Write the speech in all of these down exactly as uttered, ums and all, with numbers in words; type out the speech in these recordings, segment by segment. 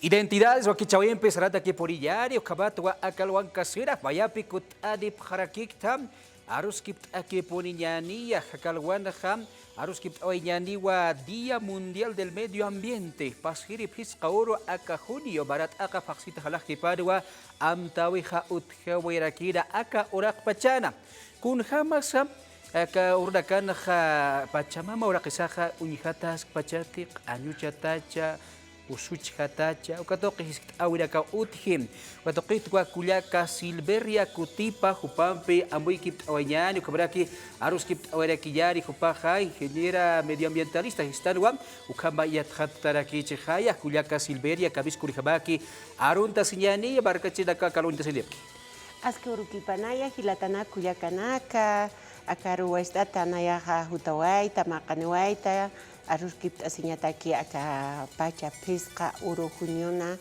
Identidades wakichäwimpi saratakipuniñäni, ukhamatwa aka alwankasirap mayapi kutt'anipxarakikta, aruskipt'akipuniñäniya, aka alwanxa aruskipt'awayañäniwa Día Mundial del Medio Ambiente, pasiri phisqa uru aka junio, marat'aqa phaxsita jalaxkipanwa, amtäwixa utjawayirakïna aka uraqpachana. Kunjämasa aka urunakanxa Pachamama uraqisaxa uñjataskpachati, q'añuchatacha, usuchjatacha, uka tuqi jiskt'äwinakaw utji. Uka tuqitwa kullaka Silveria Cutipa, jupampi amuykipt'awayañäni, ukhamaraki aruskipt'awayarakiñäni, jupaxa ingeniera medioambientalista jistanwa, ukhama yatxattarakichixaya. Kullaka Silveria, kamisaki kunjamaki aruntasiñäni, markachirinaka aka aruntasiñäni. Aski urukipanaya, jilatanaka, kullakanaka, aka aruwast'ata nayaxa jutawayta, maqaniwayta, aruskipt'asiñataki aka pacha phisqa uru juniona,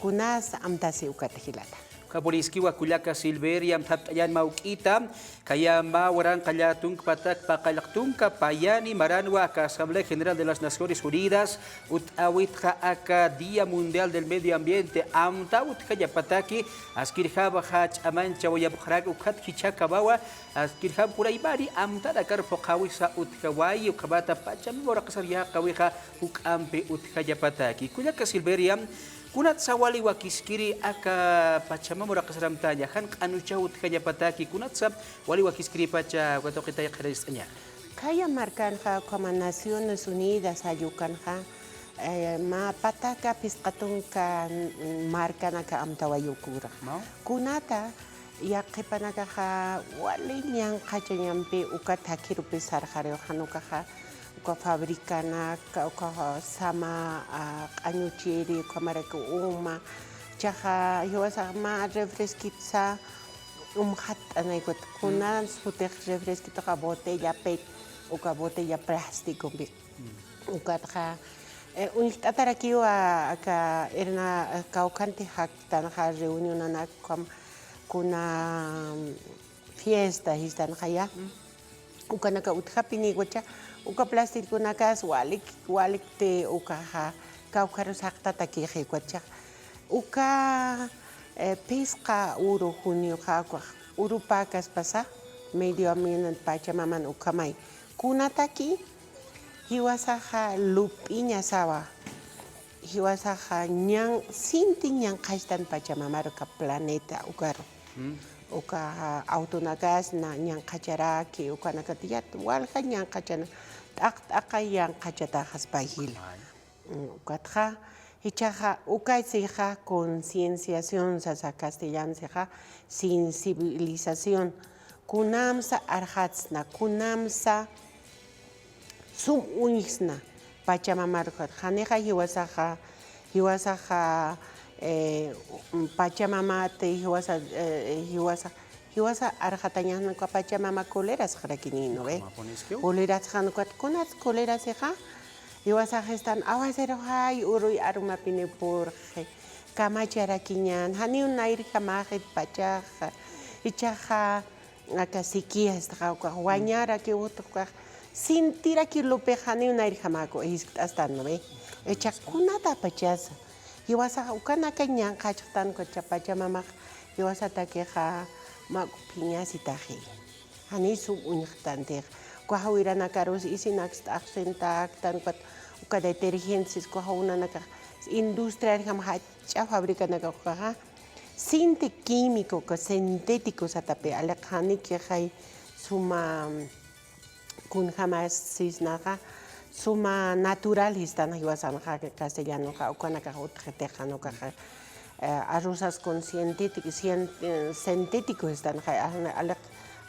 kunas amtasi ukat jilata. Ukapuniskiwa kullaka Silveria, amtapt'añän mä juk'ita, khaya mä waranqa llätunk patak paqallq tunka payani maranwa aka Asamblea General de las Naciones Unidas, utt'awitxa aka Día Mundial del Medio Ambiente, amtäw utjañapataki, askirjamaxa ch'amanchawayapxaraki ukat jichhakamawa, askirjam kunaymani amtanakar phuqhäwisa utjawayi, ukhamata Pachamama uraqisar yäqawixa juk'ampi utjañapataki. Kullaka Silveria, kunatsa wali wakiskiri aka Pachamama uraqisar amtaña, jan q'anuchaw utjañapataki, kunatsa wali wakiskiripacha uka tuqitay qhirist'aña. Khaya markanxa, ukhama Naciones Unidas jall ukanxa, eh, mä pataka phisqa tunka, mm, markanaka amtawayukura. Mä? Kunata yaqhipanakaxa wali ñanqhachañampi uka thakhirupi sarxariw, jan ukaxa, uka fabricanaka, uka sama, ah, q'añuchiri, ukhamaraki uma, jichhaxa jiwasax mä refresquitsa, umxatt'anay ukat, kuna sutix refresquituxa botella pet, uka botella plasticompi. Ukatxa, eh, uñjt'atarakiwa aka irna, eh, kawkhanti jaktanxa reunionanak ukham kuna, mm, fiesta jistanxaya. Ukanaka utjapiniwacha, uka plasticonakas walik, walikti ukaxa, kawkharus jaqtatakixi ukacha. Uka, eh, phisqa uru junioxa, ukax uru pakaspasa, medio ambiente Pachamaman ukhamay. Kunataki, jiwasaxa lup'iñasawa. Jiwasaxa ñan, sinti ñanqhachtan Pachamamar uka planeta ukaru. Uka, ah, autonakasna ñanqhacharaki, ukanakat yat walja ñanqhachana, t'aq t'aqa ñanqhachataxaspa jila. Mm, ukatxa, jichhaxa, ukasixa concienciación sasa castellano sixa, sensibilización. Kunamsa arxatsna, kunamsa sum uñjsna Pachamamar ukat. Janixa jiwasaxa, jiwasaxa, eh, Pachamamati jiwasa, eh, jiwasa, jiwasa arxatañaxna uka Pachamama colerasxarakini, ¿no ve? Colerasxan ukat, kunats colerasixa, jiwasaxistan awasaruxay uruy arumapini purxi, kamacharakiñän, janiw nayrjamaxit pachaxa, jichhaxa, aka sequía jistaxa, ukax wañarakiw, ukax sintiraki lupix janiw nayrjamäku jiskt'astan, ¿no ve? Jichhax kunatapachasa. Jiwasax ukanaka ñanqhachxtan ukacha Pachamamax, jiwasatakixa mä phiñasitaxi. Janiy sum uñjtantix. Ukax wiranakarus isinaks t'aqsintaktan, ukat uka detergentes, ukax unanakax industriarjam jach'a fabricanakax ukaxa, sinti químico, uka sintético satapi, aliq janikixay suma, kunjamasisnaxa, suma natural jistan jiwasanxa castellanoxa, ukanakax utjitixan ukaxa, eh, arrozas con sintético, cien-, eh, sintético jistan, ja, aliq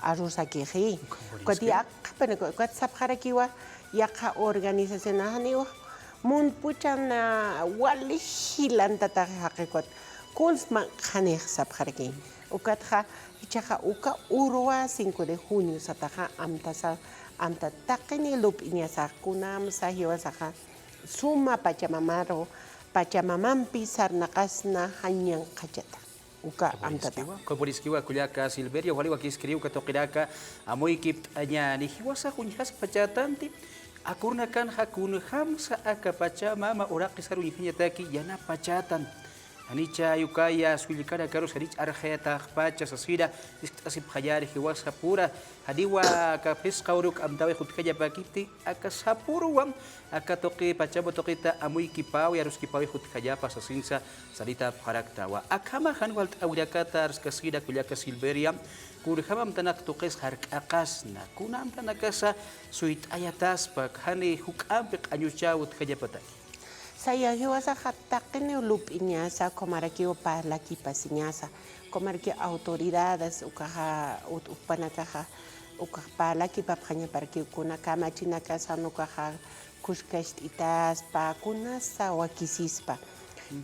arrozakixi. Ukat yaqhipanaka, ukat sapxarakiwa, yaqha organizacionax janiw munpuchan, ah, wali jilantatax jaqi ukat, kuns manq'xanix sapxaraki. Ukatxa, jichhaxa uka uruwa cinco de junio sataxa amtasa, amta taqini lup'iñasax kunamsa jiwasaxa, suma Pachamamaru, Pachamamampi sarnaqasna jan ñanqhachata. Uka amtata. Ukapuniskiwa, ukapuniskiwa, kullaka Silveria, wali wakiskiri uka tuqinaka amuykipt'añäni, jiwasax uñjaskpachatanti, Akürunakanxa kunjamsa aka pachamama uraqisar uñjañataki yanapachätan. Janicha ukaya sullkanakarus janich arxayataxpacha sasina, jiskt'asipxañäni jiwasapura, janiwa aka phisqa uruk amtäwix utjañapakipti, aka sapüruwa, aka tuqi pachama tuqita amuykipäwi, aruskipäwix utjañapa sasinsa, sarïtapxaraktawa. Akhama jan walt'äwinakata arskasina kullaka Silveria, kunjam amtanak tuqis jark'aqasna, kuna amtanakasa suyt'ayataspa, jani juk'ampi q'añuchäw utjañapataki. Saya, jiwasaxa taqiniw lup'iñasa, ukhamarakiw parlakipasiñasa, ukhamarakiw autoridades, ukaxa, ut-, utpanakaxa, ukax parlakipapxañaparakiw kuna kamachinakasan ukaxa, kuskacht'itaspa, kunasa wakisispa.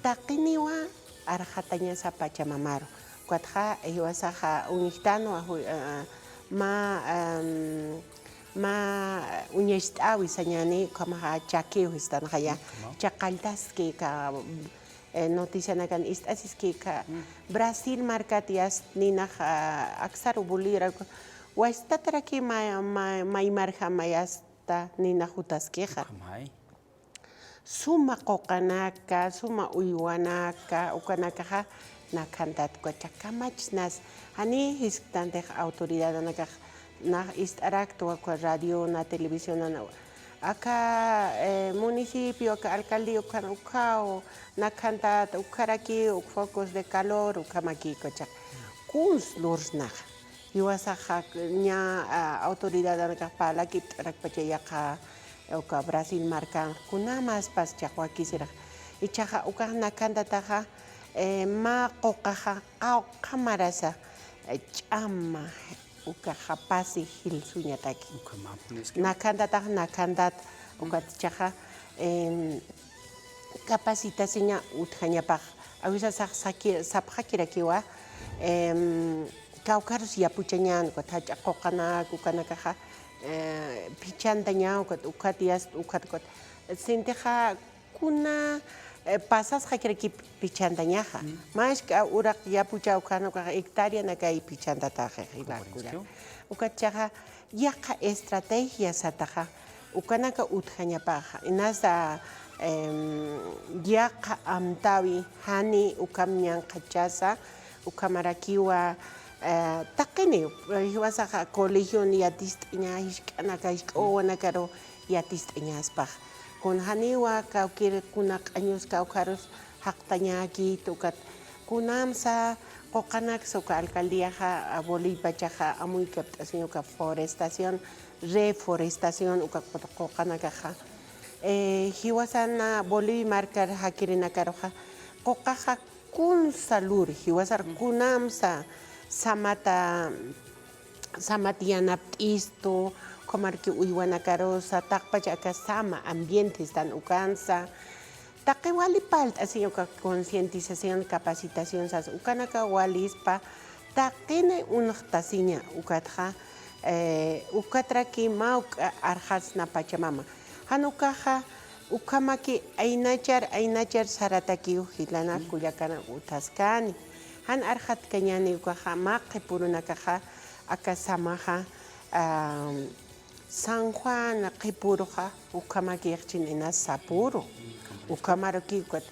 Taqiniwa arxatañasa pachamamaru. Ukatxa, jiwasaxa uñjtanwa, ju-, ah, mä, am, mä uñacht'äwi sañäni, ukhamaxa chakiw jistanxaya, chaqalltaski ka, eh, noticianakan ist'asiski ka, Brasil markat yast ninax, ah, aksaru bolígrafo, wastataraki ma-, ma-, maymarjama yast ta nina jutaskixa. Ukhamay. Suma quqanaka, suma uywanaka, ukanakaxa, nakhantät uka kamachnas, jani jisktantix autoridadanakax, nax ist'araktwa uka radiona, televisionana, aka, eh, municipio, aka alcaldía, ukan ukhaw, nakhantät, ukharaki, uk focos de calor, ukhamaki ukachax. Kuns lursnaxa. Jiwasaxa ña, a, autoridadanakax parlakipt'arakpacha yaqha, uka Brasil markan, kunamaspas chaqwakisirax. Ichaxa ukax nakhantataxa, eh, mä quqaxa qawqha marasa, eh, ch'ama, ukaxa pasi jilsuñataki. Ukhamam, es que nakhantatax nakhantat, ukat ichaxa, em, capacitasiña utjañapax. Awisasax saki-, sapxakirakiwa, em, kawkharus yapuchañän, ukat jach'a quqanak, ukanakaxa, eh, phichantaña, ukat, ukat yast, ukat, ukat. Sintixa kuna, eh, pasasxakiraki phichantañaxa. Mä jisk'a uraq yapucha ukhan ukax hectáreanakay phichantataxa, jilakulla. Ukat ichaxa, yaqha estrategia sataxa, ukanaka utjañapaxa, inasa, em, yaqha amtäwi, jani ukham ñanqhachasa, ukhamarakiwa, eh, taqini, eh, jiwasaxa colegion yatist'aña, jisk'anaka, jisk'a wawanakaru yatist'añaspax. Kun janiwa kawkir kuna q'añus kawkharus jaqtañäkit ukat, kunamsa quqanaksa uka alcaldiaxa, a, Bolivia pachaxa amuykapt'asiñ uka forestación, reforestación, uka qu-, quqanakaxa. Eh, jiwasana Bolivia markar jakirinakaruxa, quqaxa kunsa luri, jiwasar kunamsa samata, samat yanapt'istu, ukhamaraki uywanakarusa, taqpach aka sama ambiente sistan ukansa. Taqi wali parlt'asiñ uka concientización, capacitación sas, ukanaka walispa, taqini unxtasiña, ukatxa, eh, ukatraki mä juk'a arxatsna pachamama. Jan ukaxa, ukhamaki aynachar, aynachar saratakiw jilanak kullakanak utjaskani. Jan arxatkañäni ukaxa, mä qhipürunakaxa, aka samaxa, ah, San Juan qhipüruxa, ukhamakïxchin inas sapüru. Ukhamaraki ukat,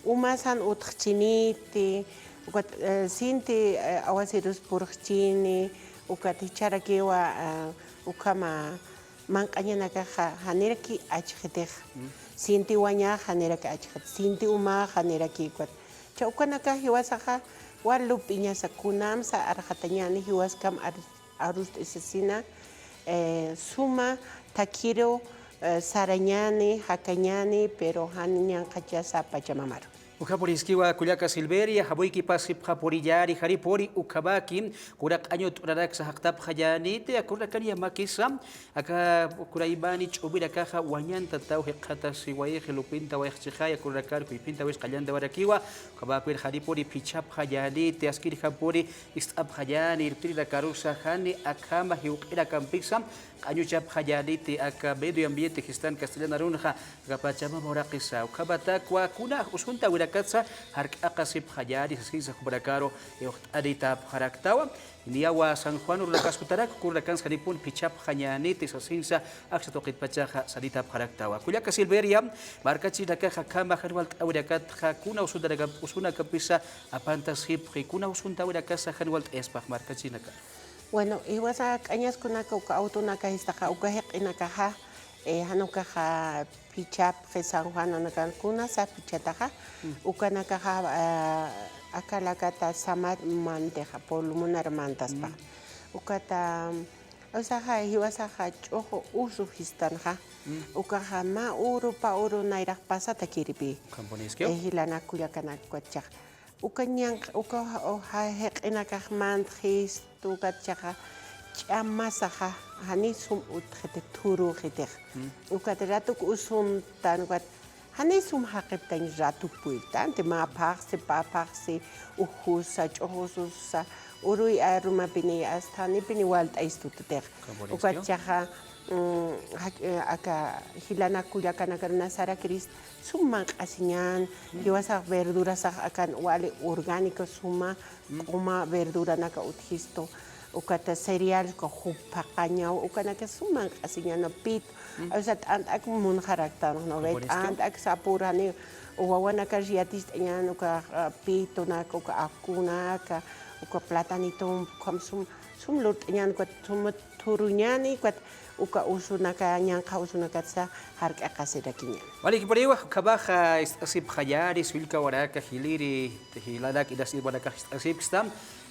umasan utxchiniti, ukat, eh, sinti, eh, awasirus purxchini, ukat jichharakiwa, eh, ukhama manq'añanakaxa, janiraki achxitix. Sinti wañax, janiraki achxit. Sinti umax, janiraki ukat. Cha ukanaka jiwasaxa, wal lup'iñasa kunamsa arxatañäni jiwaskam ar-, arust'isisina, eh, suma takhiru, eh, sarañäni, jakañäni, pero jan ñanqhachasa pachamamaru. Ukhapuriskiwa kullaka Silveria, jamuykipasipxapuriñäni, janipuni ukhamaki, kuna q'añu t'uranaksa jaqtapxañäniti, akürunakan yamakisa, aka kuraymani ch'umirakaxa wañantataw jikxatasiwayxi, lupintawayxchixay, akürunakan kuypintawis qallantawarakiwa, ukhamäpir janipuni phichhapxañäniti, askirjampuni, ist'apxañäni, irptirinakarusa jani akhama jiwq'irakampisa, q'añuchapxañäniti aka medio ambiente sistan castellan arunxa, aka Pachamama uraqisa, ukhamatwa kuna usuntawinakatsa jark'aqasipxañäni sasinsa jumanakaru iwxt'anitapxaraktawa. Niyawa San Juan urunakaskutarak, uka urunakansa janipun phichhapxañäniti sasinsa, aksa tuqitpachaxa sanitapxaraktawa. Kullaka Silveria, markachirinakaxa akhama jan walt'äwinakatxa kuna usunaka-, usunakampisa apantasipxi, kuna usuntawinakasa jan walt'ayaspax markachirinakaru. Bueno, jiwasa k'añaskunaka uka autonaka jistaxa, uka jiq'inakaxa, eh, jan ukaxa phichhapxi San Juananakan kunasa phichhataxa, ukanakaxa, ah, akalakata samat mantixa, pulmonar mantaspaxa. Ukata, o sea, jiwasaxa ch'uxu usu jistanxa, ukaxa mä uru pä uru nayraq pasata kirpi. Ukham puniskiw. Eh, jilanak kullakanak ukatchaxa. Uka ñanq-, uka, o, ja-, jiq'inakax mantxistu ukatchaxa, ch'amasaxa, jani sum utxiti, thurüxitix. Ukat ratuk usuntan, ukat jani sum jaqiptañ ratuk puytanti, mä phaxsi, pä phaxsi, ujusa, ch'uxususa, uruy arumapini, hasta janipini walt'aystututix. Ukatchaxa, mm, jak-, eh, aka jilanak kullakanakar nasarakirist, sum manq'asiñän, jiwasax verdurasax akan wali orgánico suma, q'uma verduranaka utjistu, ukata cereal, uka jup phaqañaw, ukanaka sum manq'asiñän, pit, o sea, t'ant'ak munxaraktan, ¿no ve? T'ant'ak sapür jani, wawanakar yatist'añän, uka, ah, pitunaka, uka akunaka, uka platanitum, ukham sum, sum lurt'añän, uka sum thuruñäni, ukat uka usunaka, ñanqha usunakatsa jark'aqasirakiñäni. Walikipuniwa, ukhamaxa ist'asipxañäni, sullka waraka, jiliri, jilanak, inas imanakax ist'asipksta,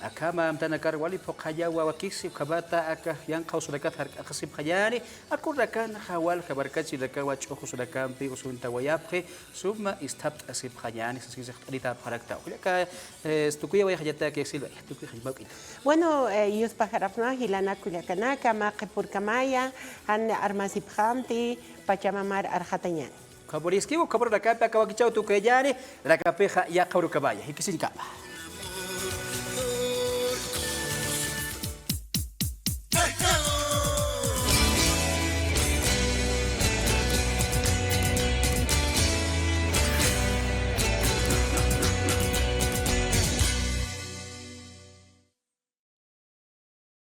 akhama amtanakar wali phuqhañawa wakisi, ukhamata aka ñanqha usunakat jark'aqasipxañäni, aka urunakana walja markachirinakawa ch'uxu usunakampi usuntawayapxi, suma isthapt'asipxañäni, sasisix t'anitapxarakta. Kullaka, eh, tukuyawayaxañataki, Silvia, tukuyaxañ mawk'ita. Bueno, eh, yuspajarapxna jilanak kullakanaka, mä qhipürkamaya, jan armasipxamti, Pachamamar arxatañäni. Ukhamuriskiw, ukhamurunakapi aka wakichäw tukuyañäni, rakapixa yaqha urukamaya, jikisiñkama.